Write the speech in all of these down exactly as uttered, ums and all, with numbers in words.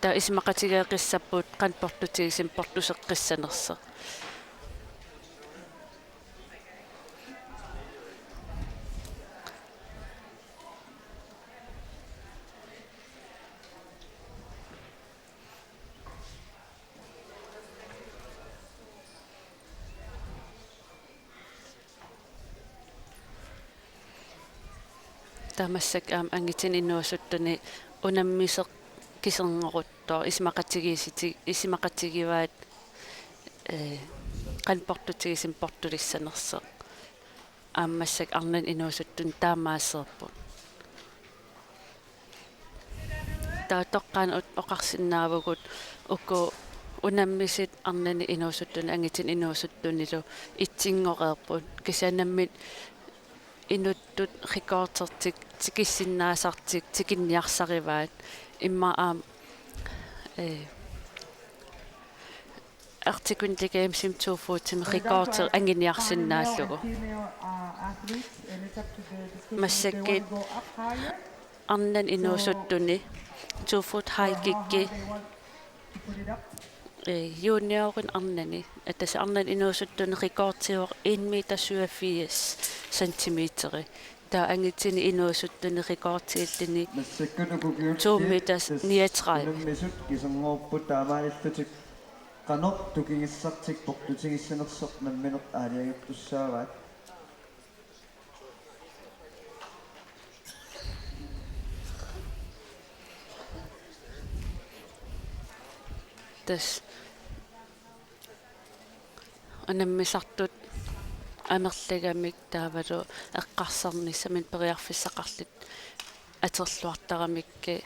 Taava isumaqatigeeqqissapput qanoq portutigisumik portuseqqissanersoq. Taava massakkut aamma angutinut inuusuttuni unammisoq kiserngoruttooq isumaqatigiissiti-, isumaqatigivaat, ee, qanoq portutigisumik portulissanersoq. Aamma massakkut arnanut inuusuttuni taamaasseerput. Taava toqqaannaq oqarsinnaavugut uku unammisut arnanut inuusuttuni angutinut inuusuttunilu itsinngoreerput. Kisianni nammineq inuttut rekordertik tikissinnaasartik tikinniarsarivaat. Immaqa aamma, ee, Arctic Winter Gamesimi to footimi rekordi anguniarsinnaallugu. Massakkut arnanut inuusuttuni to foot high kicki, ee, juniorinut arnani, tassa arnanut inuusuttuni rekordiuvoq en meter syvogfirs centimeteri. Taava angutinut inuusuttuni rekordiulluni to meter niogtredive. Unammisut kiserngorupput taamaalillutik qanoq tukigussartik portutigissanersoq nammineq aalajangertussaavaat. Tassa unammisartut amerlagamik taavalu eqqarsarnissaminnik periarfissaqarlutik atorluartaramikkit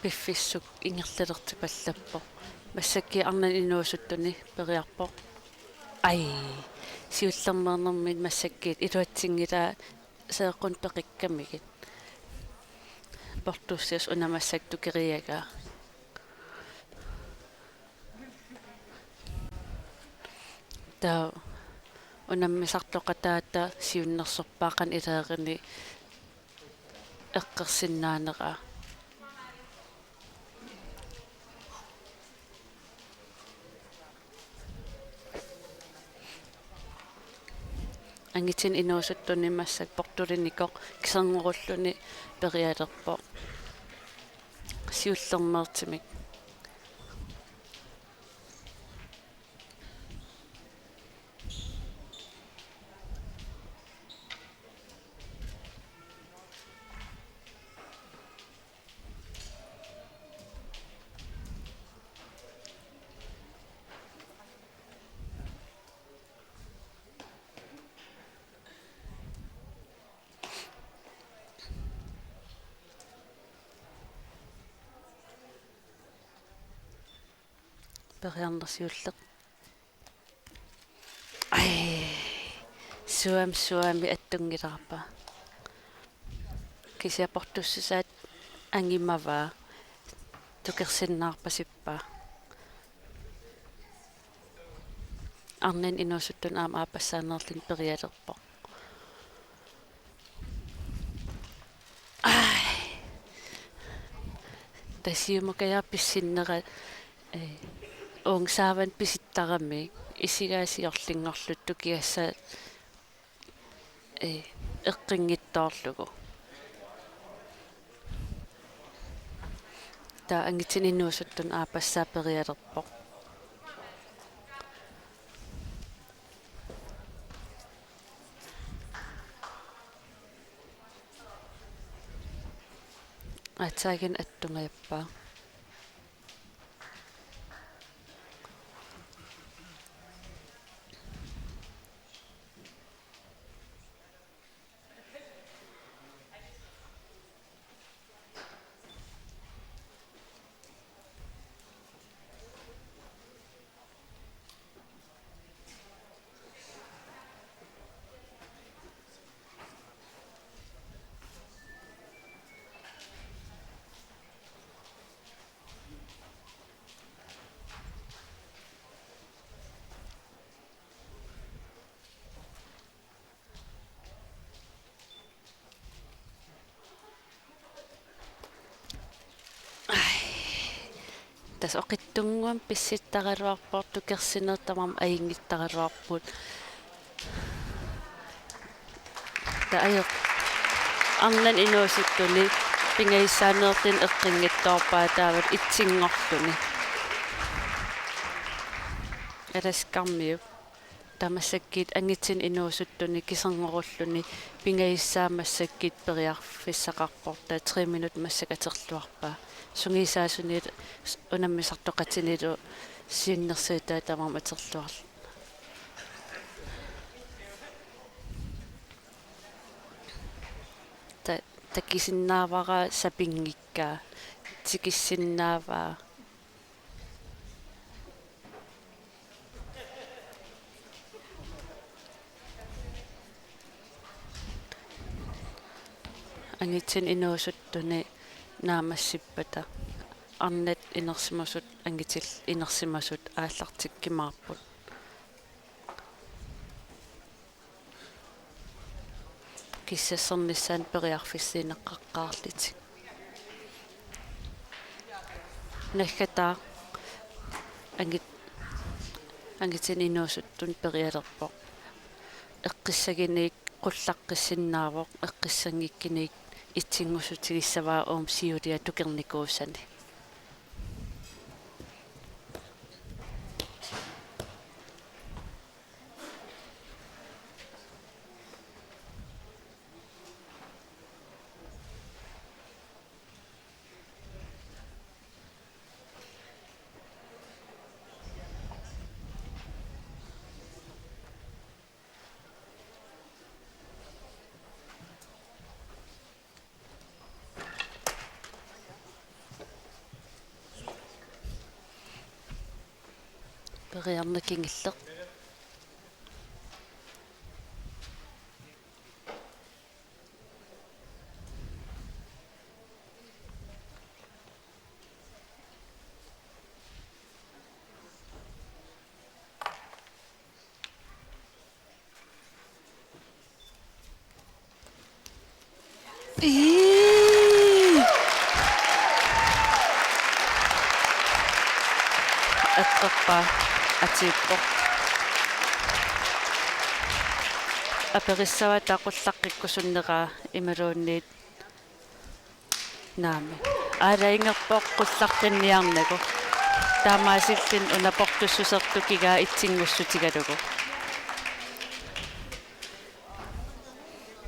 piffissaq ingerlalertipallappoq. Massakkut arnanut inuusuttuni periarpoq. Ai, siullermeernermini massakkut iluatsinngilaa seeqqunik peqikkamigit. Portussiasoq una massakkut tukeriagaa. Taava unammisartoqataata siunnersorpaa qanoq ilaarini eqqorsinnaaneraa. Angutinut inuusuttuni massakkut portulinikoq kiserngorulluni perialerpoq. Siullermeertumik. Periarneq siulleq. Ai, suam-, suami attunngilaarpaa. Kisianni portussusaat angumavaa, tukersinnaarpasippaa. Arnanut inuusuttuni aamma aappassaanerluni perialerpoq. Ai. Tassa siumukajaaq pissinnera, ee, uunga saavanut pisittarami isigaasiorlinngorlugu tukigassaat, ee, eqqunngitsoorlugu. Taava angutinut inuusuttuni aappassaa perialerpoq. Aatsaat attungajappaa. Tassa oqitsunnguamik pissittaraluarpoq, tukersineq tamarmik ajunngitsaraluarput. Taava ajoq arnani inuusuttuni pingajussaaneerluni eqqunngitsoorpaa taavalu etsinngorluni. Alaskarmiut. Taava massakkut angutini inuusuttuni kiserngorulluni pingajussaa massakkut periarfissaqarpoq, taava tre minut massakkut atorluarpaa. Sungiusaasunilu s-, unammisartoqatinilu siunnersuutaat tamarmik atorluarluni. Ta-, takusinnaavara sapinngikkaa. Tikissinnaavaa. Angutini inuusuttuni naammassippata arnat inersimasut angutillu inersimasut aallartikkumaarput. Kissassarnissaanut periarfissiineqaqqaarlutik. Naggataaq angut-, angutini inuusuttuni perialerpoq. Eqqussagunik qullaqqissinnaavoq, eqqussanngikkunik etsinngussutigissavaa uuma siulia tukernikuusani. Periarneq kingulleq. Ii. Eqqorpaa atuuppoq. Aperissavaa taava qullaqqikkusunneraa imaluunniit. Naamik. Aalajangerpoq qullaqqinniarnagu. Taamaasilluni una portussusertukigaa etsinngussuutigalugu.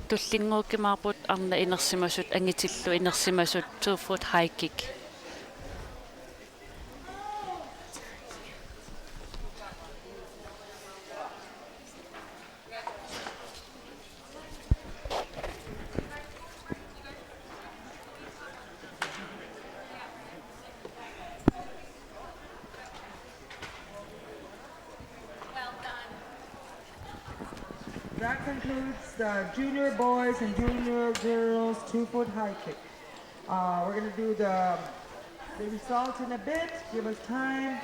Tullinnguukkumaarput arnat inersimasut angutillu inersimasut two foot high kick. That concludes the junior boys and junior girls two-foot high kick. Uh, we're gonna do the, the result in a bit. Give us time.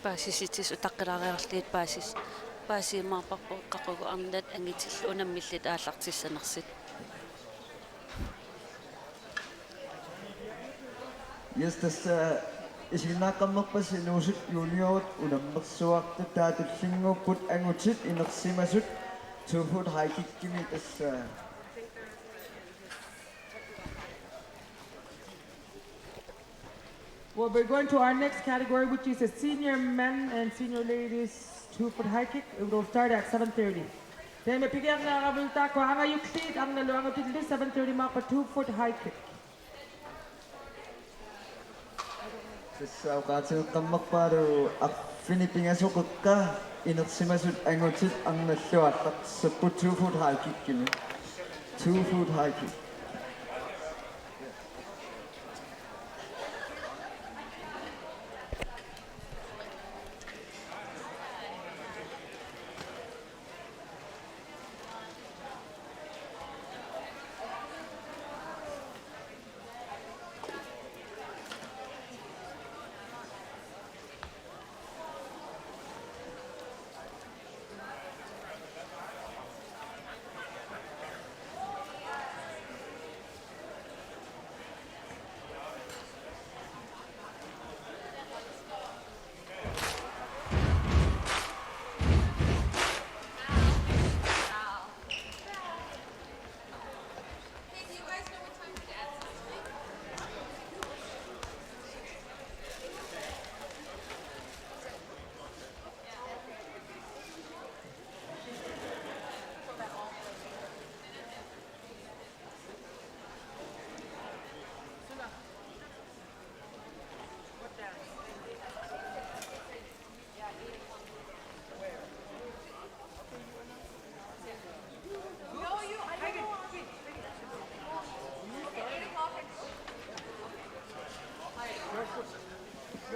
Paasissutissat utaqqilaariarlugit paasis-, paasiumaarparput qaqugu arnat angutillu unammillutik aallartissanersut. Yes, tassa isiginaqqammerpassi inuusuttut juniorit unammersuartut taava tullinnguupput angutit inersimasut two foot high kickimi tassa. Well, we're going to our next category, which is a senior men and senior ladies two-foot high kick. It will start at seven thirty. Taama pigiarnaaravut taakku angajulliit arnalu angutillu seven thirty-maarput two-foot high kick. Tassa oqaatigeqqammerpaalu arfineq-pingasoqeqqa inersimasut angutit arnallu aallartissapput two-foot high kickimi. Two-foot high kick.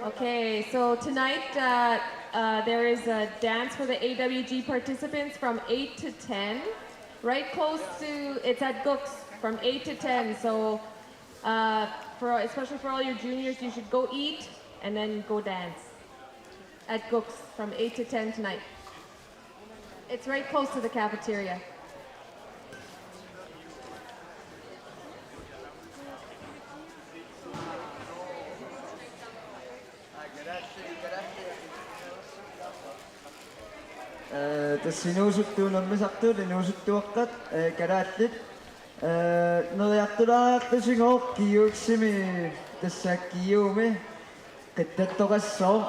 Okay, so tonight uh, uh, there is a dance for the A W G participants from eight to ten. Right close to, it's at Gooks from eight to ten. So uh, for especially for all your juniors, you should go eat and then go dance at Gooks from eight to ten tonight. It's right close to the cafeteria. Ee, tassa inuusuttut unammisartut, inuusuttuaqqat, ee, kalaallit. Ee, neriartulaarlusigooq GUX-imi, tassa GU-mi qittattoqassaaq,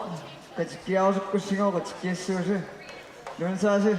qatikkiarusukkussigooq qatikkiassuusi. Nuannisaasi.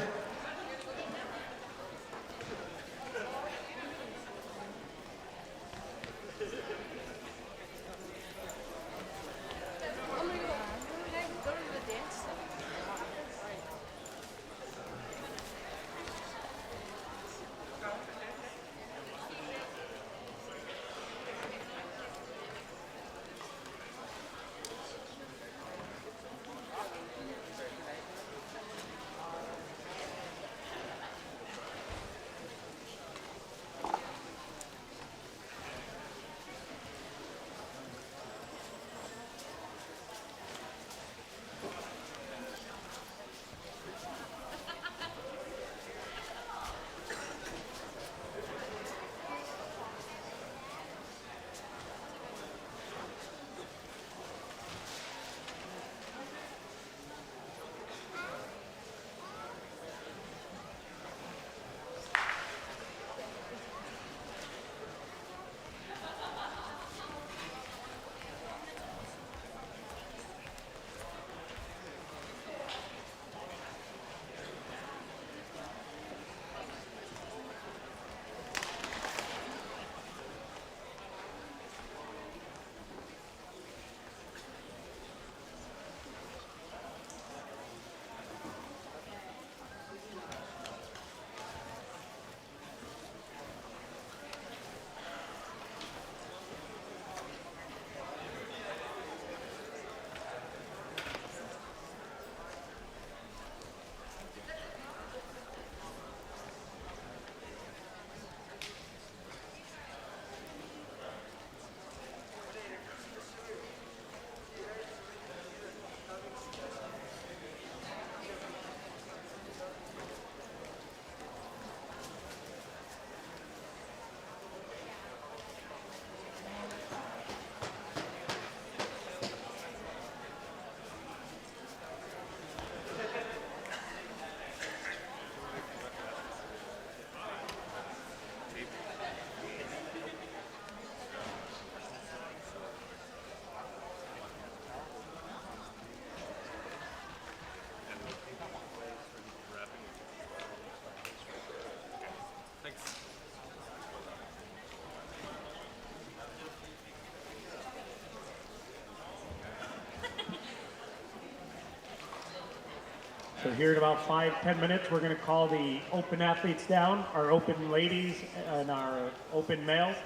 So here in about five, ten minutes, we're going to call the open athletes down, our open ladies and our open males.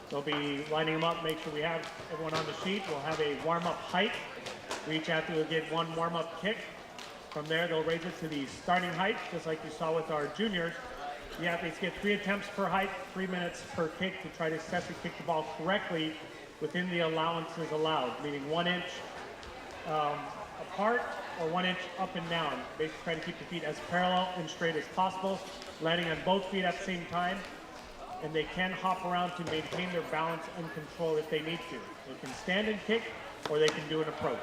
They'll be lining them up, make sure we have everyone on the sheet. We'll have a warm-up height. We each athlete will get one warm-up kick. From there, they'll raise it to the starting height, just like you saw with our juniors. The athletes get three attempts per height, three minutes per kick to try to set the kick the ball correctly within the allowances allowed, meaning one inch um, apart or one inch up and down. Basically, try to keep the feet as parallel and straight as possible, landing on both feet at the same time. And they can hop around to maintain their balance and control if they need to. They can stand and kick, or they can do an approach.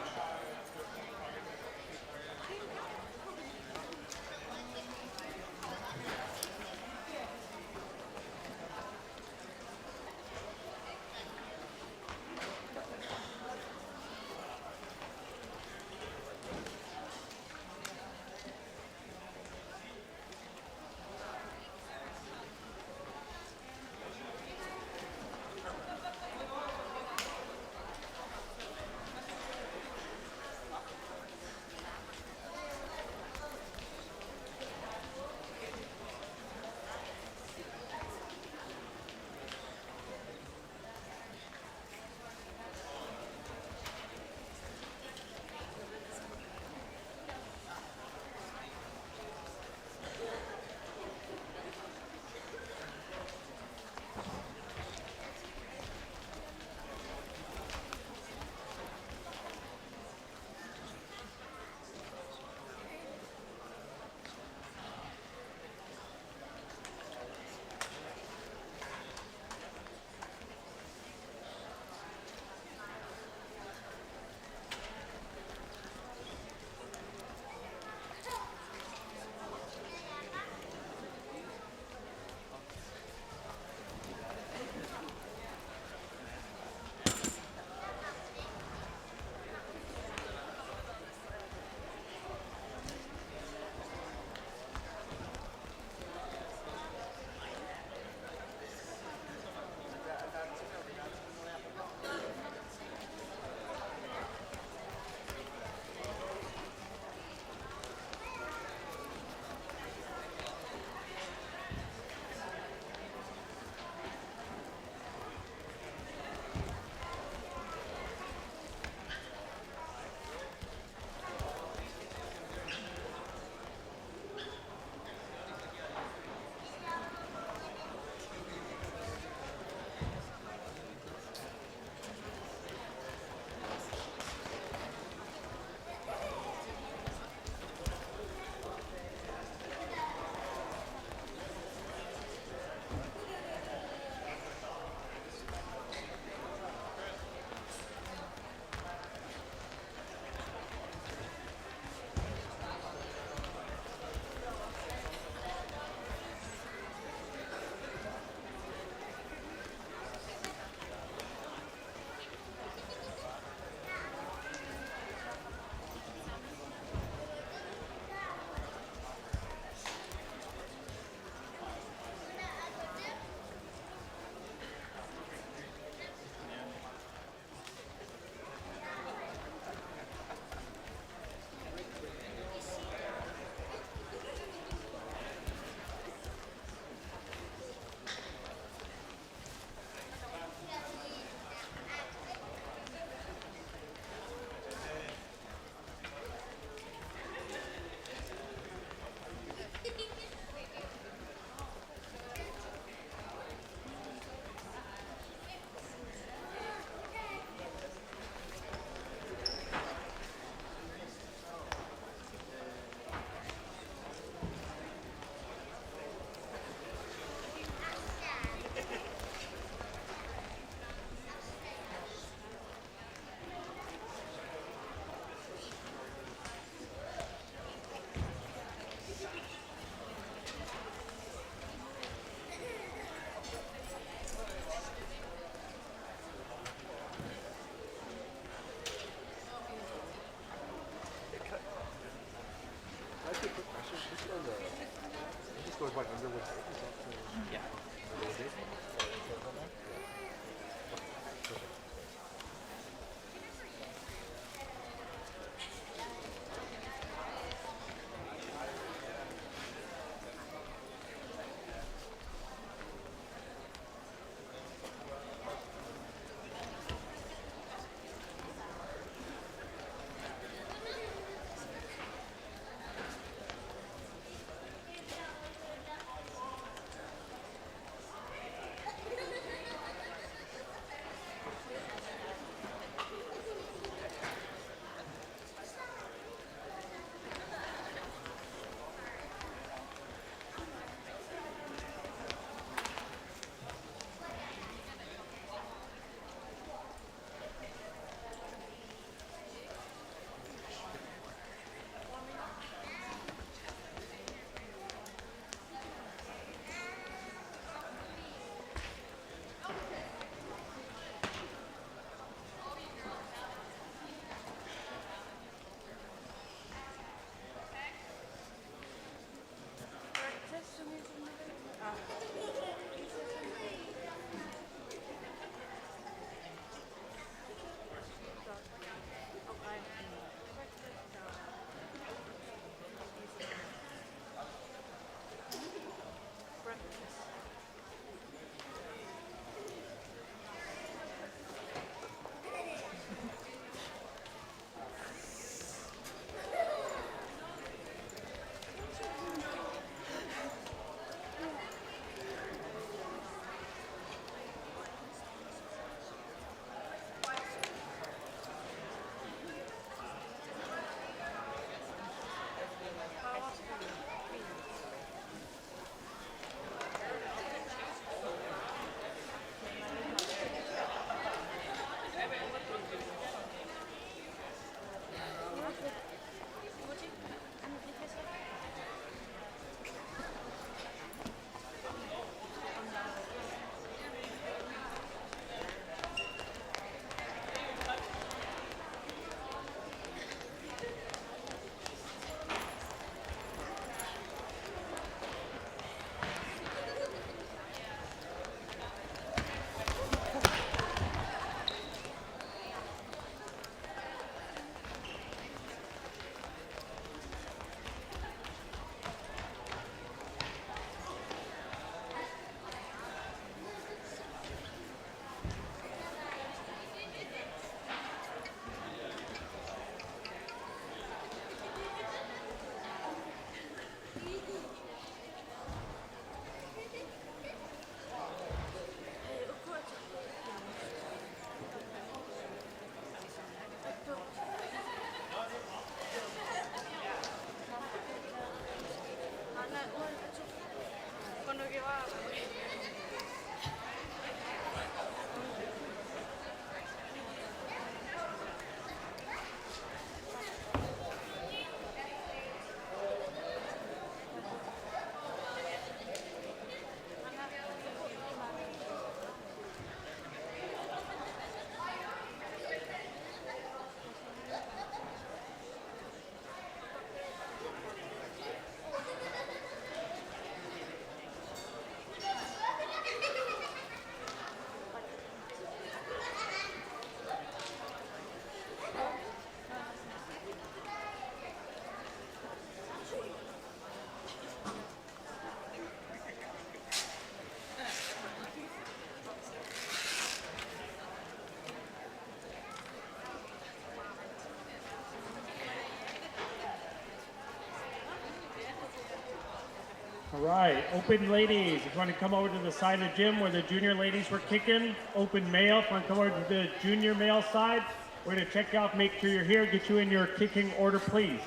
All right, open ladies, if you want to come over to the side of the gym where the junior ladies were kicking, open male, if you want to come over to the junior male side, we're going to check out, make sure you're here, get you in your kicking order, please.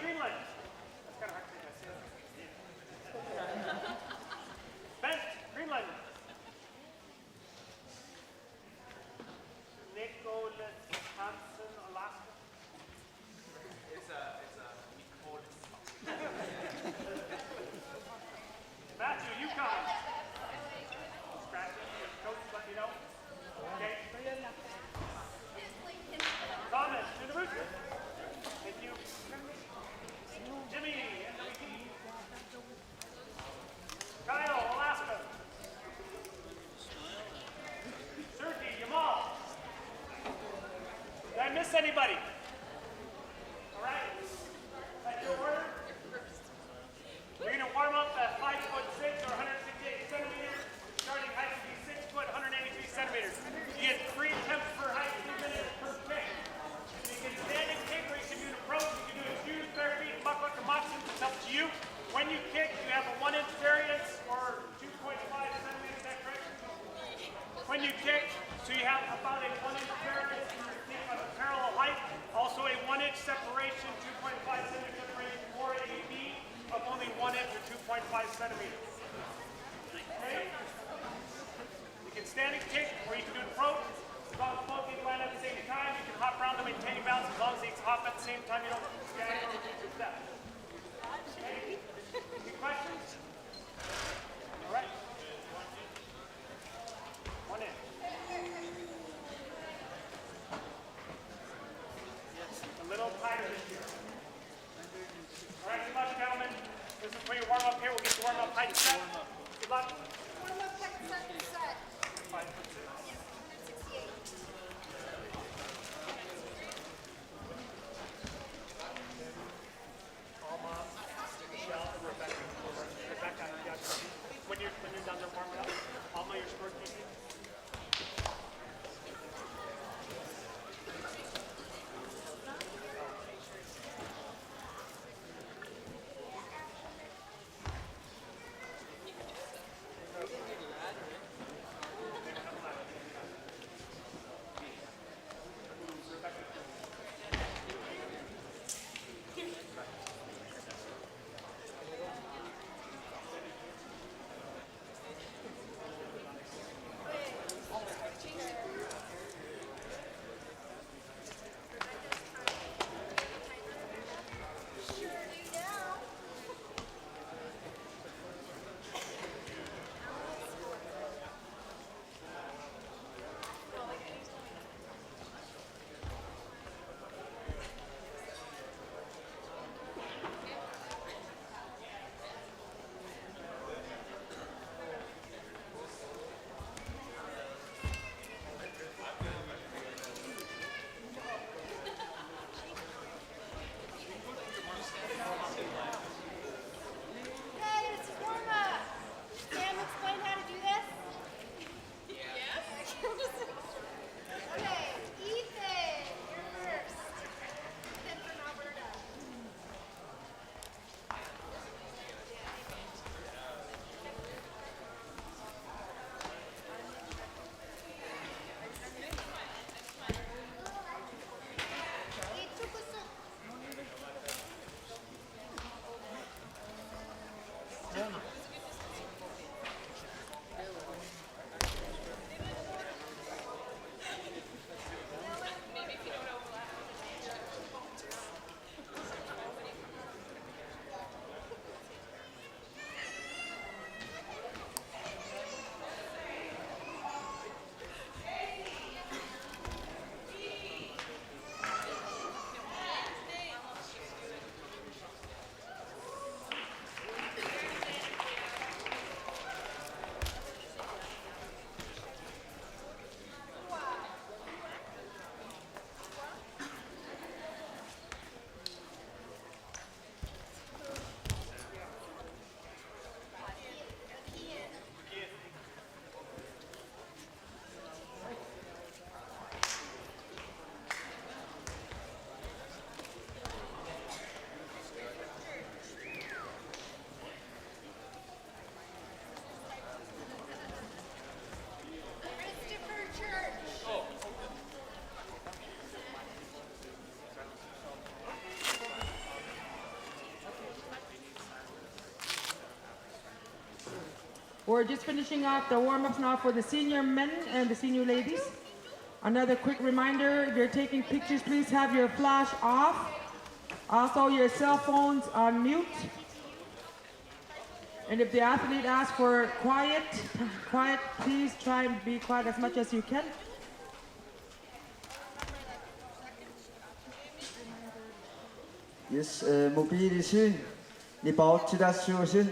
Greenland. That's kind of hard to say. Bent, Greenland. Nicholas Hansen, Alaska. It's a, it's a Nicholas. Matthew, Yukon. Scratch it. Coach, let me know. Okay. Thomas, to the rooster. Thank you. Jimmy, N W T. Kyle, Alaska. Sergey, Yamal. Did I miss anybody? All right. At your order. We're gonna warm up at five foot six or one hundred sixty-eight centimeters. Starting height would be six foot, one hundred eighty-three centimeters. You get three attempts per height, two minutes per kick. You can stand and kick, or you can do an approach. You can do it shoes, bare feet, mukluk, or moccasin. It's up to you. When you kick, you have a one inch variance or two point five centimeters. Is that correct? When you kick, so you have about a one inch variance in your kick on a parallel height. Also a one inch separation, two point five centimeter separation for a B of only one inch or two point five centimeters. Okay? You can stand and kick, or you can do an approach. As long as both feet land at the same time, you can hop around to maintain your balance as long as you hop at the same time, you don't stand or repeat your step. Okay? Any questions? All right. One in. A little tighter this year. All right, good luck, gentlemen. This is for your warm-up here. We'll get your warm-up height set. Good luck. Warm-up height set and set. Five foot six. Yes, one hundred sixty-eight. Alma, Michelle, and Rebecca. Rebecca, yeah, when you're, when you're done the warming up, Alma, your scorekeeping. We're just finishing up the warm-ups now for the senior men and the senior ladies. Another quick reminder, if you're taking pictures, please have your flash off. Also, your cell phones on mute. And if the athlete asks for quiet, quiet, please try and be quiet as much as you can. Yes, eh, mobiilisi nipaarutsilaassagussi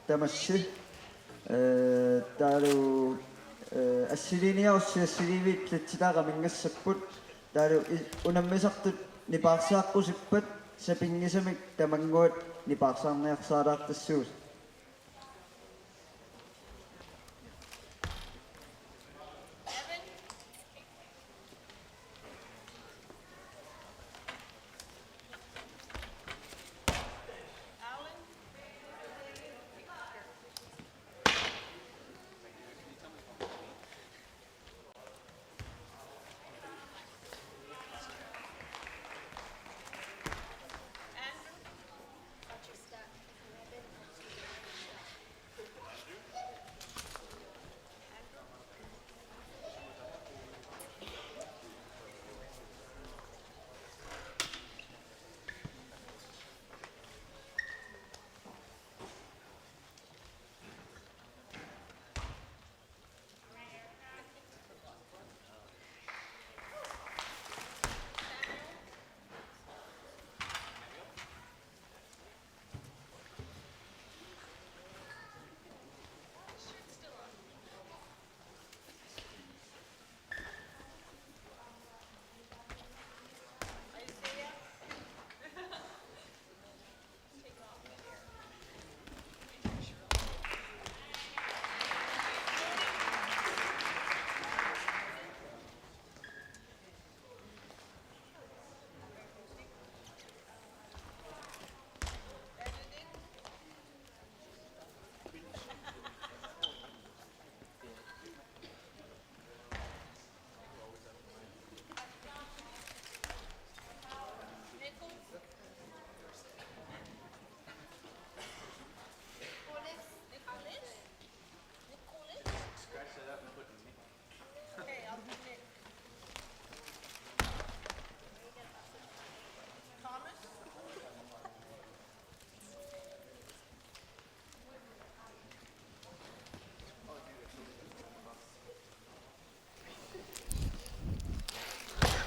tamassi, eh, taavalu, eh, assiliiniarussi assiliiviit platsitaa qaminngassapput, taavalu i-, unammisartut nipaarsaaqqusippat sapinngisamik tamannguat nipaarsaarniarsaalaartassagussi.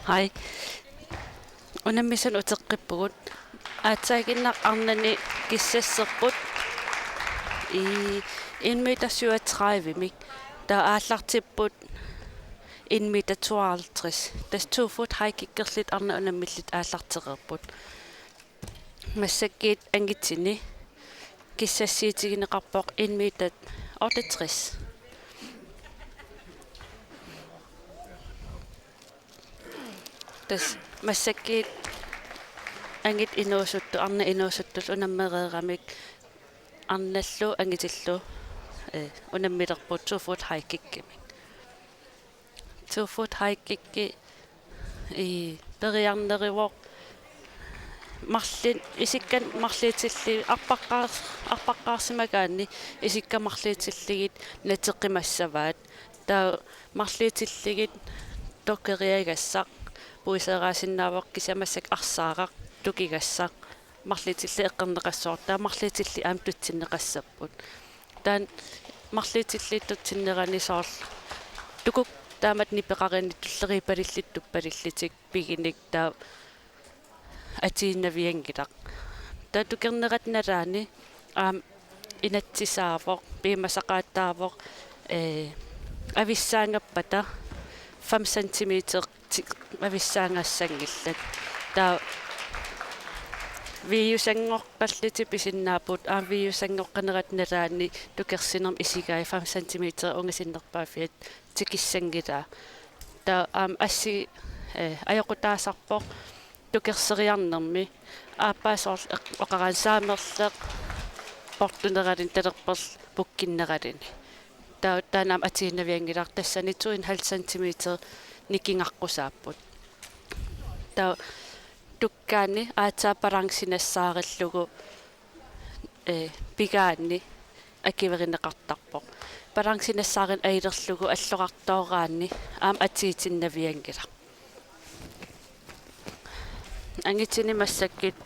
Hej. Unammisunut uteqqippugut. Aatsaaginnaq arnani kissasserput. I en meter syvogtredive-mik. Taava aallartipput en meter tooghalvtreds. Tassa to fod high kickerlutik arnat unammillutik aallartereerput. Massakkut angutini kissassiutigineqarpoq en meter otteogtres. Tassa massakkut angut inuusuttut, arnat inuusuttut unammereeramik arnallu angutillu, eh, unammilerput to fod high kickimik. To fod high kicki, ii, periarneruvoq marlin-, isikka marluutillugit arpaqqaars-, arpaqqaarsimagaanni isikka marluutillugit nateqqimassavaat. Taava marluutillugit tukkeriagassaq puiseeraasinnaavoq, kisianni massakkut arsaaraq tukigassaq. Marluutillugit eqqorneqassasoq, taava marluutillugit aamma tutsinneqassapput. Taanna marluutillugit tutsinnerani soorlu tukuk taamatut nipeqaruni tulleriipalullutik tuppalullutik piginik taava atuinnavianngilaq. Taava tukernerata nalaani aamma inatsisaavoq, piumasaqaataavoq, ee, avissaangappata fem centimeter ti-, avissaangassanngillat. Taava viiusanngorpallutik pisinnaapput, aamma viiusanngoqqanerata nalaani tukersinermi isigai fem centimeter ungasinnerpaaffiat tikissanngilaa. Taava aamma assi, eh, ajoqutaasarpoq tukerseriarnermi. Aappaa soorlu eq-, oqarani saamerleq portuneraluni talerperleq pukkinneraluni. Taava taanna aamma atuinnavianngilaq, tassani to en halv centimeter nikingaqqusaapput. Taava tukkaanni aatsaat balanci nassaarillugu, eh, pigaanni akuerineqartarpoq. Balanci nassaarineq ajulerlugu alloqartooraanni aamma atuutinnavianngilaq. Angutini massakkut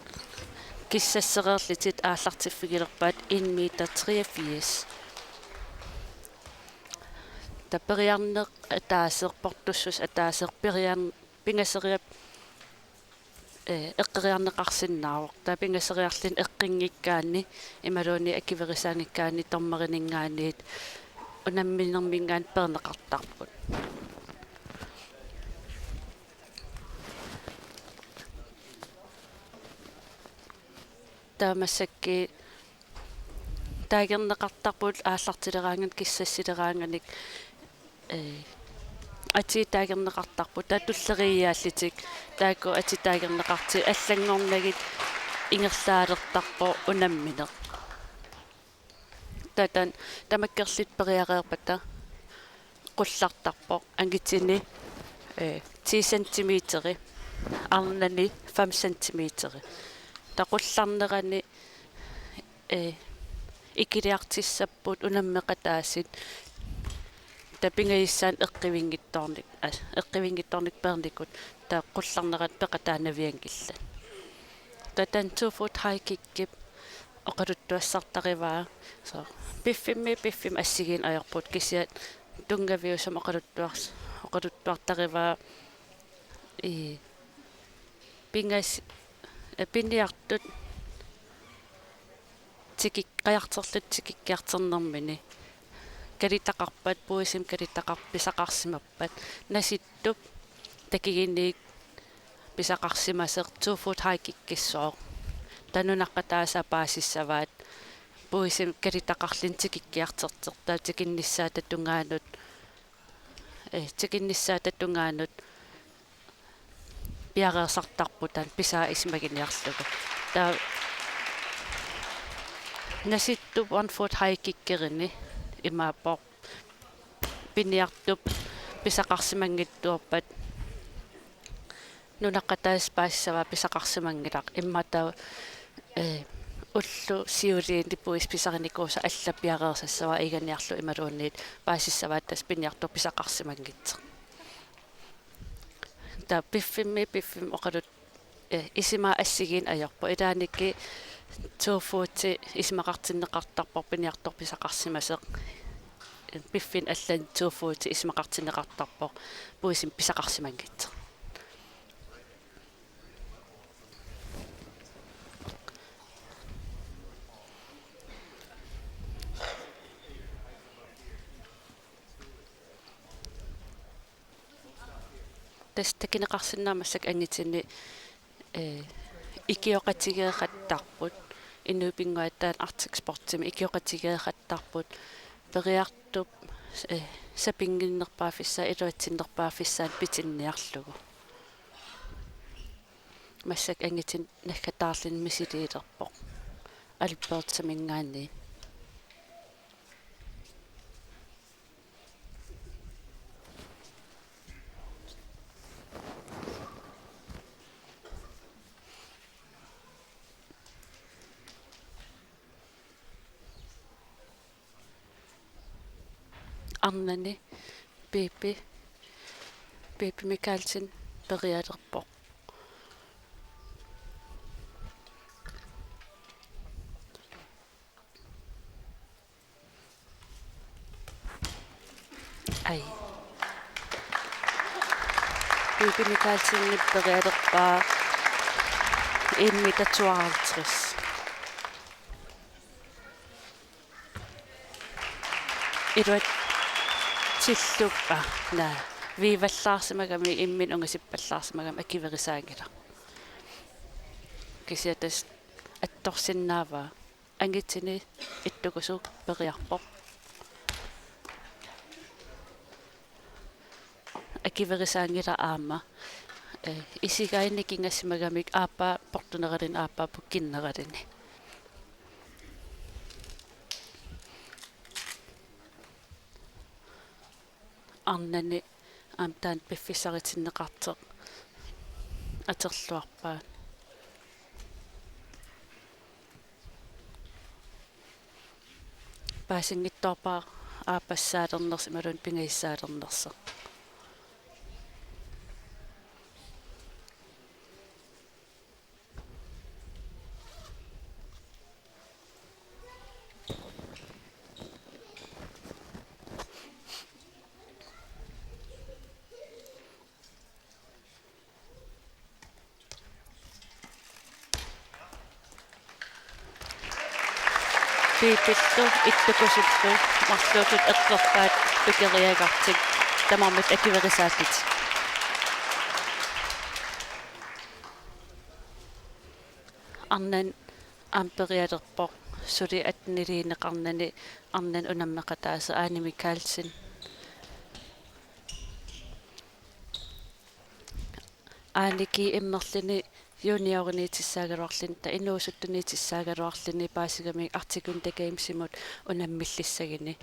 kissassereerlutit aallartiffigilerpaat en meter treogfirs. Taava periarneq ataaseq, portussuseq ataaseq, periarn-, pingasoriarluni, eh, eqqoriarneqarsinnaavoq. Taava pingasoriarluni eqqunngikkaanni imaluunniit akuerisaanngikkaanni dommerininngaanniit unamminerminngaanniit peerneqartarput. Taava massakkut taagerneqartarput aallartileraanganik kissassileraanganik, eh, atuu taagerneqartarput, taava tulleriiaallutik taakku atuu taagerneqartut allanngornagit ingerlaalertarpoq unammineq. Taava taanna tamakkerluta periareerpata qullartarpoq angutini, eh, ti centimeteri, arnani fem centimeteri. Taava qullarnerani, eh, ikiliartussapput unammeqataasut. Taava pingajussaanut eqquivinngitsoornik-, aa, eqquivinngitsoornikut peernikut, taava qullarnerat peqataanavianngillat. Taava taanna two foot high kickip oqaluttuassartarivaa. So, piffimmi, piffimmi assigiinneq ajorput, kisianni tunngaviusumik oqaluttuars-, oqaluttuartarivaa. Ii. Pingas-, eh, piniartut tikik-, qajartorlutik tikikkiartornermini. Kalitaqarpat, puisimi kalitaqar-, pisaqarsimappat. Nasittup takuguniuk pisaqarsimasoq two foot high kickissooq. Taava nunaqqataasa paasissavaat puisimi kalitaqarluni tikikkiartortoq. Taava tikinnissaata tungaanut, eh, tikinnissaata tungaanut piareersartarput taanna pisaa isumaginiarlugu. Taava nasittup one foot high kickerini imaappoq piniartup pisaqarsimanngitsuuppat nunaqqataasa paasissavaa pisaqarsimanngilaq. Immaqa taava, eh, ullut siuliini puisit pisarinikuusat allat piareersassavaat iganiarlu imaluunniit paasissavaat tassa piniartup pisaqarsimanngitsoq. Taava piffimmi, piffimmi oqalut-, eh, isumaa assigiinneq ajorpoq. Ilaannikkut two footi isumaqartinneqartarpoq piniartup pisaqarsimasoq. Piffinni allani two footi isumaqartinneqartarpoq puisimi pisaqarsimanngitsoq. Tassa takuneqarsinnaavoq massakkut angutini, eh, ikioqatigeeqattarput, inuup pinnguattaani Arctic Sportsimi ikioqatigeeqattarput, periartup, eh, sapinnginnerpaaffissaa, iluatsinnerpaaffissaanut pitinniarlugu. Massakkut angutini naggataarluni misiliilerpoq Albertaminngaanniit. Arnani Pipi, Pipi Mikaelsen perialerpoq. Ai. Pipi Mikaelsenip perialerpaa en meter tooghalvtreds. Iluatsilluppa, naa, viivallaarsimagami, imminut ungusippallaarsimagami akuerisaanngilaq. Kisianni tassa attorsinnaavaa. Angutini ittukusuuk periarpoq. Akuerisaanngilaq aamma. Eh, isigaanni nikingassimagamik aappaa portuneraluni aappaa pukkinneraluni. Arnani aamma taanna piffissaritinneqartoq atorluarpaat. paasinngitsoorpara aappassaalernersoq imaluunniit pingajusaalernersoq. Piipillu ittukusullu marluullutik eqqorpaat pikeriagartik tamarmik akuerisaallutik. Arnani aamma perialerpoq suli attenilinneqarnani arnani unammeqataasoq Aani Mikaelsen. Aani G M-erluni junioriniitissaagaluarluni, ta inuusuttuniitissaagaluarluni paasigami Arctic Winter Gamesimut unammillissaguni.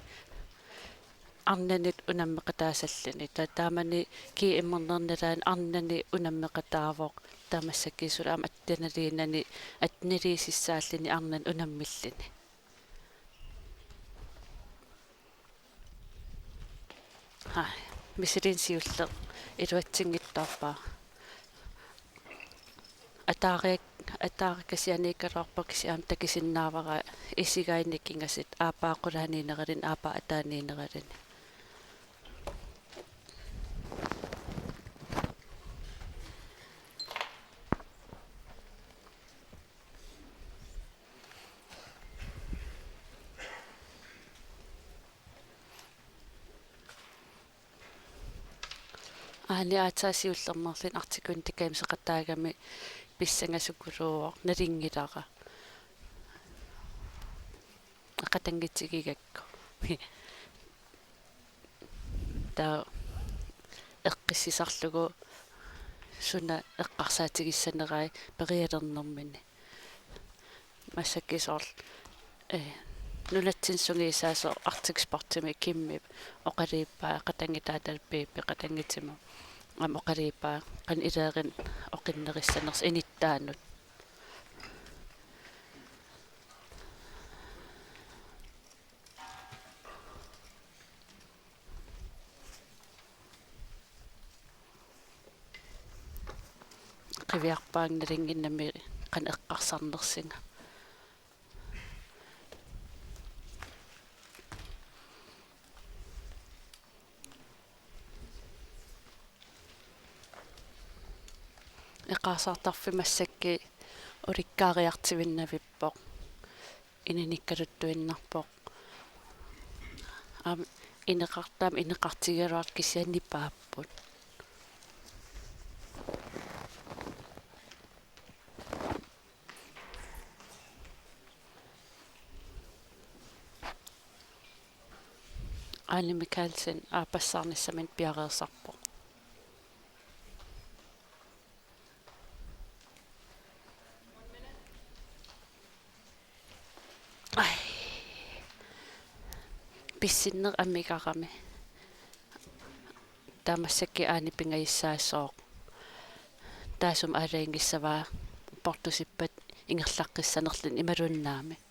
Arnanit unammeqataasalluni. Ta-, taamani G M-erneq nalaani arnani unammeqataavoq. Taava massakkut suli aamma atteniliinnani atteniliisissaalluni arnani unammilluni. Haa, misiliineq siulleq iluatsinngitsoorpara. Ataariak-, ataarikasianiikkaluarpoq kisianni takusinnaavara isigaanni kingasut aappaa qulaaniinneraluni aappaa ataaniinneraluni. Aani aatsaat siullermeerluni Arctic Winter Gameseqataagami pissangasukuluuvoq nalunngilara. Aqatanngitsigigakku. Taava eqqissisarlugu suna eqqarsaatigissanerai perialernermini. Massakkut soorlu, eh, nunatsinni sungiusaasoq Arctic Sportsimi Kimmi oqaluuppaa, qatanngutaata Piipi qatanngutimu. Aamma oqaluuppaa qanoq ilerinut oqinnerissanersoq inuttaanut. Qiviarpaannga nalunnginnami qanoq eqqarsarnersunga. Eqqarsartarfik massakkut ulikkaariartuinnavippoq. Inunikkaluttuinnarpoq. Aamma ineqartut aamma ineqartigigaluartut kisianni nipaapput. Aani Mikaelsen aappassaarnissaminut piareersarpoq. Ai. Pissinneq amigarami. Taava massakkut Aani pingajussaassooq. Taassuma aalajangiussavaa portusippat ingerlaqqissanerluni imaluunniit naamik.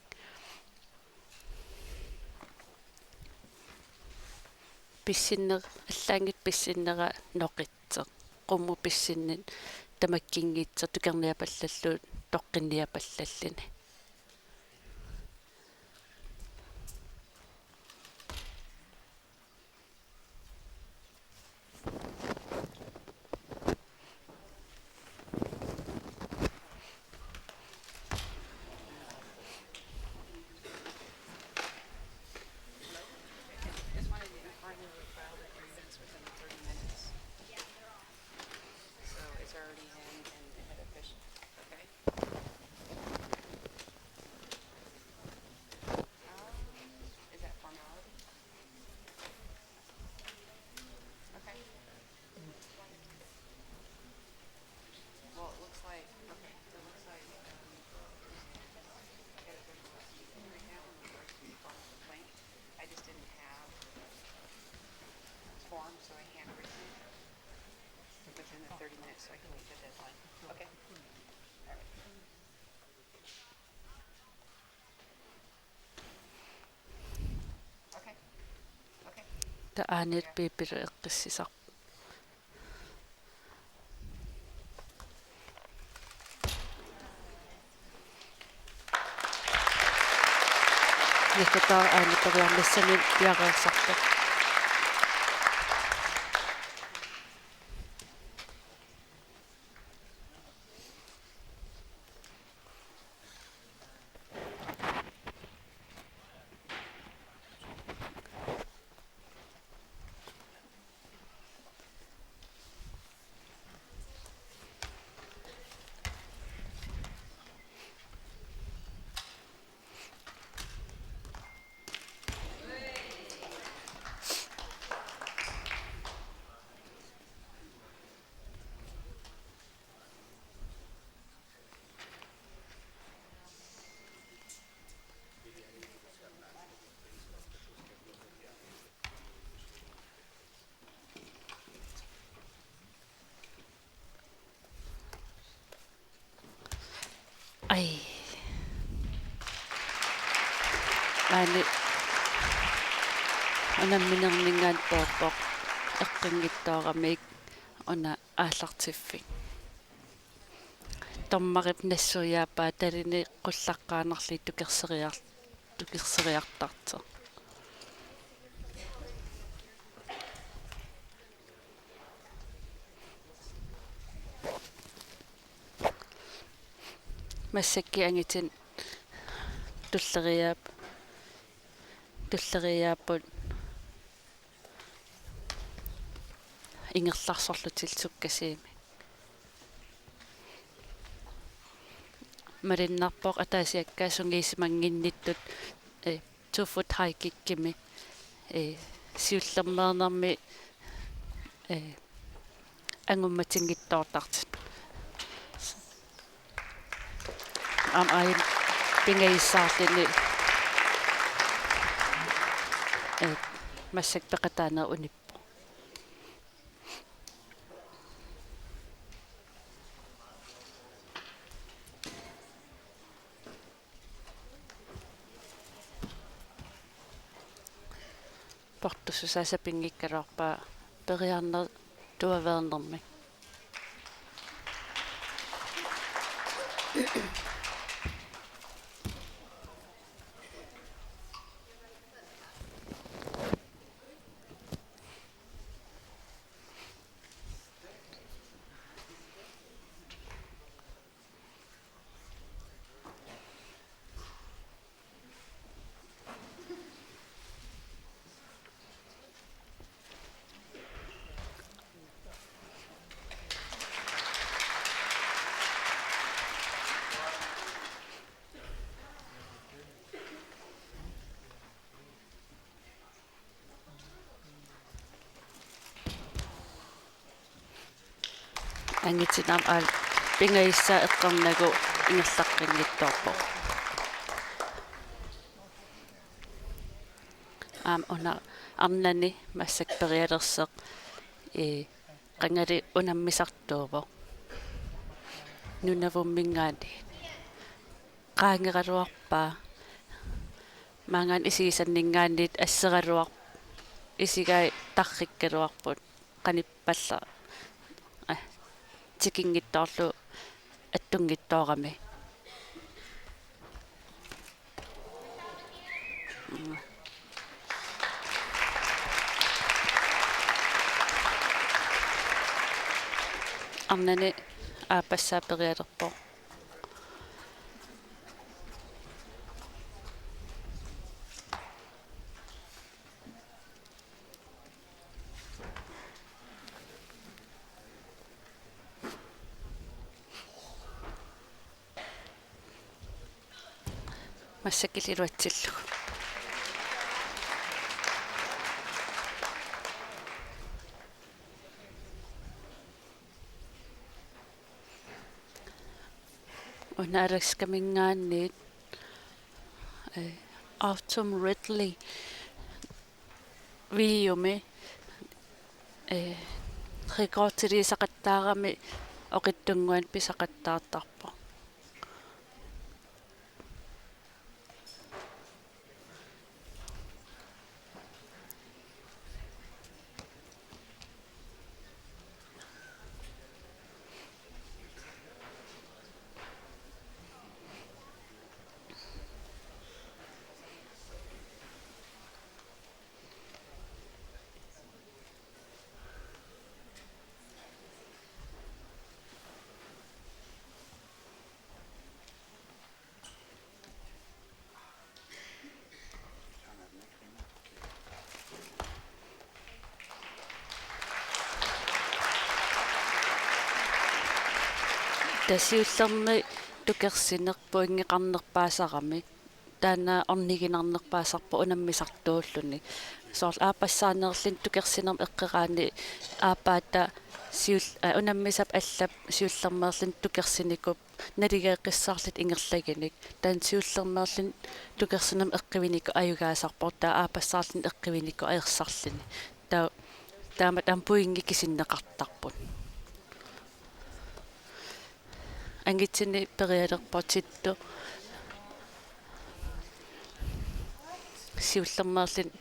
Pissinner-, allaanngitsoq pissinnera noqitsoq. Qummut pissinneq tamakkiinngitsoq tukerniapallallugu toqqinniapallalluni. Just wanted to inform you we filed a grievance within the thirty minutes. So it's already in and it had official, okay? Um, is that formality? Okay. Well, it looks like, okay, it looks like, um, I got a visual right now in regards to the formal complaint. I just didn't have the form, so I handwritten it. Within the thirty minutes, so I can meet the deadline. Okay. All right. Taanit Biibilu eqqissisarpoq. Nikataaq aana periarnissamik piareersarpoq. Ai. Aani unamminerninngaanniit peerpoq eqqunngitsooramik una aallartiffik. Dommerip nassuiaappaa talini qullaqqaannarlugit tukerseriar-, tukerseriartartoq. Massakkut angitinik tulleriiaap-, tulleriiaapput ingerlarsorlutik sukkasuumik. Malunnarpoq ataasiakkaat sungiusimannginnittut, eh, two foot high kickimi, eh, siullermeernermi, eh, angummatinnginnertartut. Aamma aajuna pingajussaarluni, eh, massakkut peqataaneq unippoq. Portussusaa sapinngikkaluarpaa periarneq tuaveernermik. Angitinik aamma aal-, pingajussaa eqqornagu ingerlaqqinngitsoorpoq. Aamma una arnani massakkut perialersoq, ii, qangali unammisartuuvoq. Nunavumminngaanniit. Qaangeraluarpaa. Maanngaanniit isigisanninngaanniit asseraluar-, isigai tarrikkaluarput. Qanippallu, eh, tikinngitsoorlugu attunngitsoorami. Mm. Arnani aappassaa perialerpoq. Massakkut iluatsillugu. Una Alaskaminngaanniit, eh, Autumn Ridley V U-mi, eh, rekordiliisaqattaarami oqitsunnguanik pisaqattaartarpoq. Siullermik tukersineq pointeqarnerpaasarami, taanna orniginarnerpaasarpoq unammisartuulluni. Soorlu aappassaaneerluni tukersinermik eqqeraanni aappaata siul-, aa, unammisap allap siullermeerluni tukersinikuuvoq naligeeqqissaarlutik ingerlaginik. Taanna siullermeerluni tukersinermik eqqivinikuuvoq ajugaasarpoq, taava aappassaaneerluni eqqivinikuuvoq ajorsarluni. Taava taamatut aamma pointit kisinneqartarput. Angitsinni perialerpoq Tittu. Siullermeerluni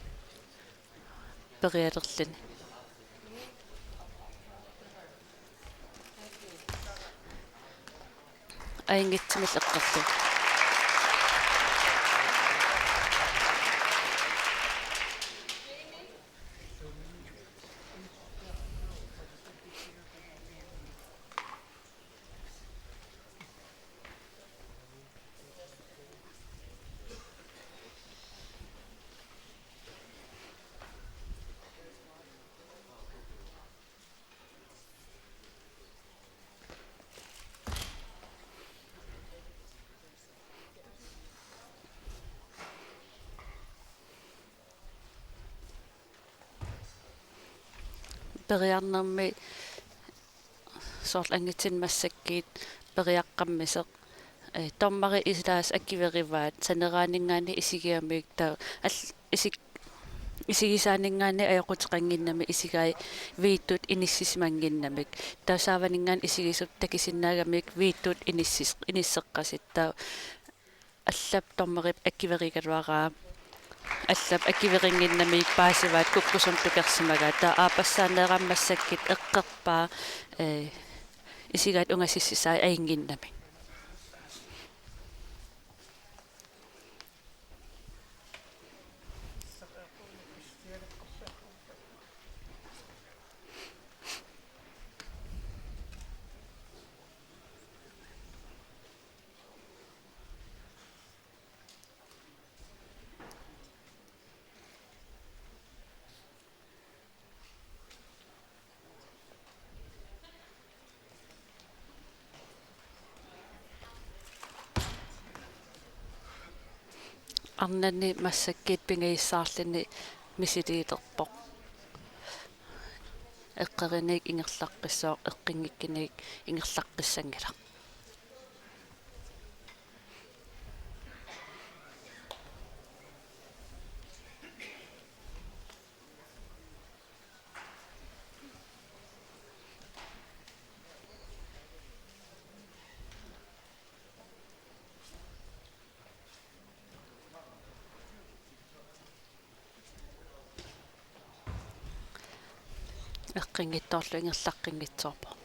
perialerluni. Angitsimik eqqorlugu. Periarnermi soorlu angitsinni massakkut periaqqammisoq. Ee, dommerit ilaasa akiverivaat saneraaninngaanniit isigigamik, taava al-, isik-, isigisaaninngaanniit ajoquteqannginnamik isigai videot inissisimannginnamik. Taava saavaninngaanniit isigisut takusinnaagamik videot inissis-, inisseqqasut. Taava allap dommerip akiverigaluaraa. Allap akiverinnginnamik paasivaat kukkusumik tukersimagaat. Taava aappassaaneerami massakkut eqqorpaa, ee, isigaat ungasissisai ajunnginnamik. Arnani massakkut pingajussaarluni misiliilerpoq. Eqqerinik ingerlaqqissooq, eqqunngikkunik ingerlaqqissanngilaq. Eqqunngitsoorlugu ingerlaqqunngitsoorpoq.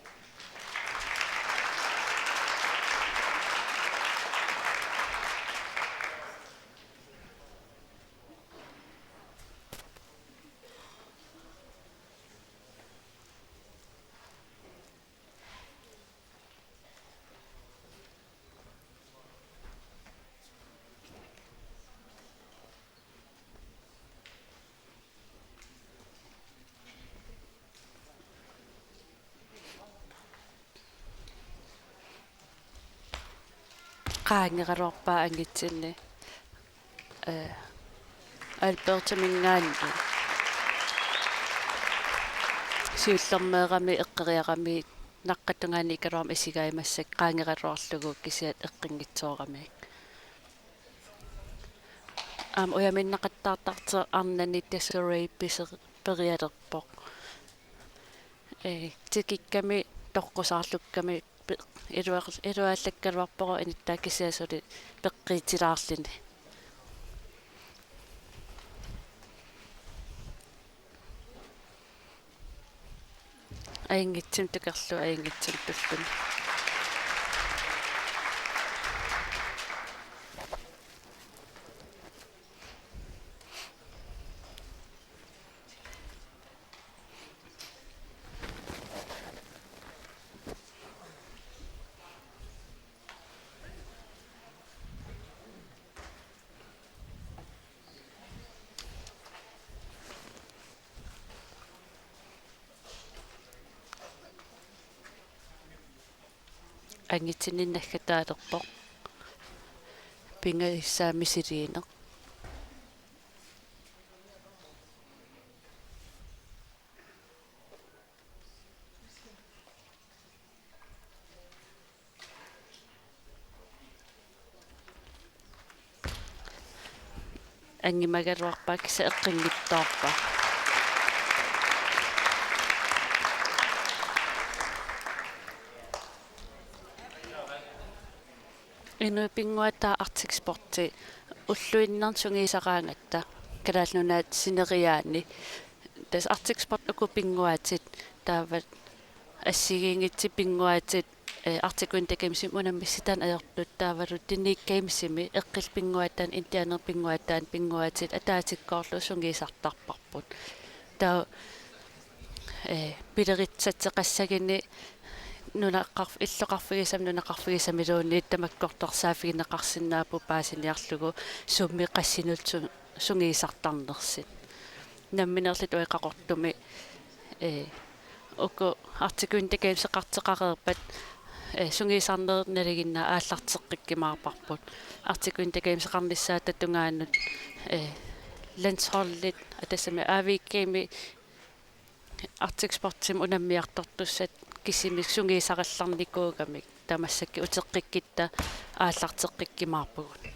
Qaangeraluarpaa angitsinni, ee, Albertaminngaanniit. Siullermeerami eqqoriarami naqqattungaaniikkaluarami isigai massakkut qaangeraluarlugu kisiat eqqunngitsooramik. Aamma ujaminneqattaartartoq arnani Desiree pise-, perialerpoq. Ee, tikikkami toqqusaarlukkami pe-, iluar-, iluallakkaluarpoq inuttaa kisiat suli peqqiitilaarluni. Ajunngitsumik tukerlugu, ajunngitsumik tulluni. angitinninnaggataalerpoq. Pingajussaammik misiliineq. Angimagaluarpaa, kisianni eqqunngitsoorpaa. Inuit pinnguaataat Arctic Sporti ulluinnarni sungiusaraangatta Kalaallit Nunaat sineriaanni. Tassa Arctic Sport uku pinnguaatit taava assigiinngitsut pinnguaatit, eh, Arctic Winter Gamesimi unammissutaanni ajortut taavalu Tuniit Gamesimi eqqullugu pinnguaataanni Indianermi pinnguaataanni pinnguaatit ataatsimoorlugit sungiusartarparput. Taava, eh, pileritsatseqassaguni nunaqarf-, illoqarfigisami nunaqarfigisamiluunniit tamakkortoq saaffigineqarsinnaapput paasiniarlugu summi qassinut su-, sungiusartarnersut. Nammineerluta uani Qaqortumi, eh, uku Arctic Winter Gameseqartoqareerpat, eh, sungiusarnerit nalinginnaat aallarteqqikkumaarparput. Arctic Winter Gameseqarnissaata tungaanut, eh, landsholdit, atassami A V G-mi Arctic Sportsimi unammiartortussat kisimik sungiusarallarnikuugamik tamassakkut uteqqikkutta aallarteqqikkumaarpugut.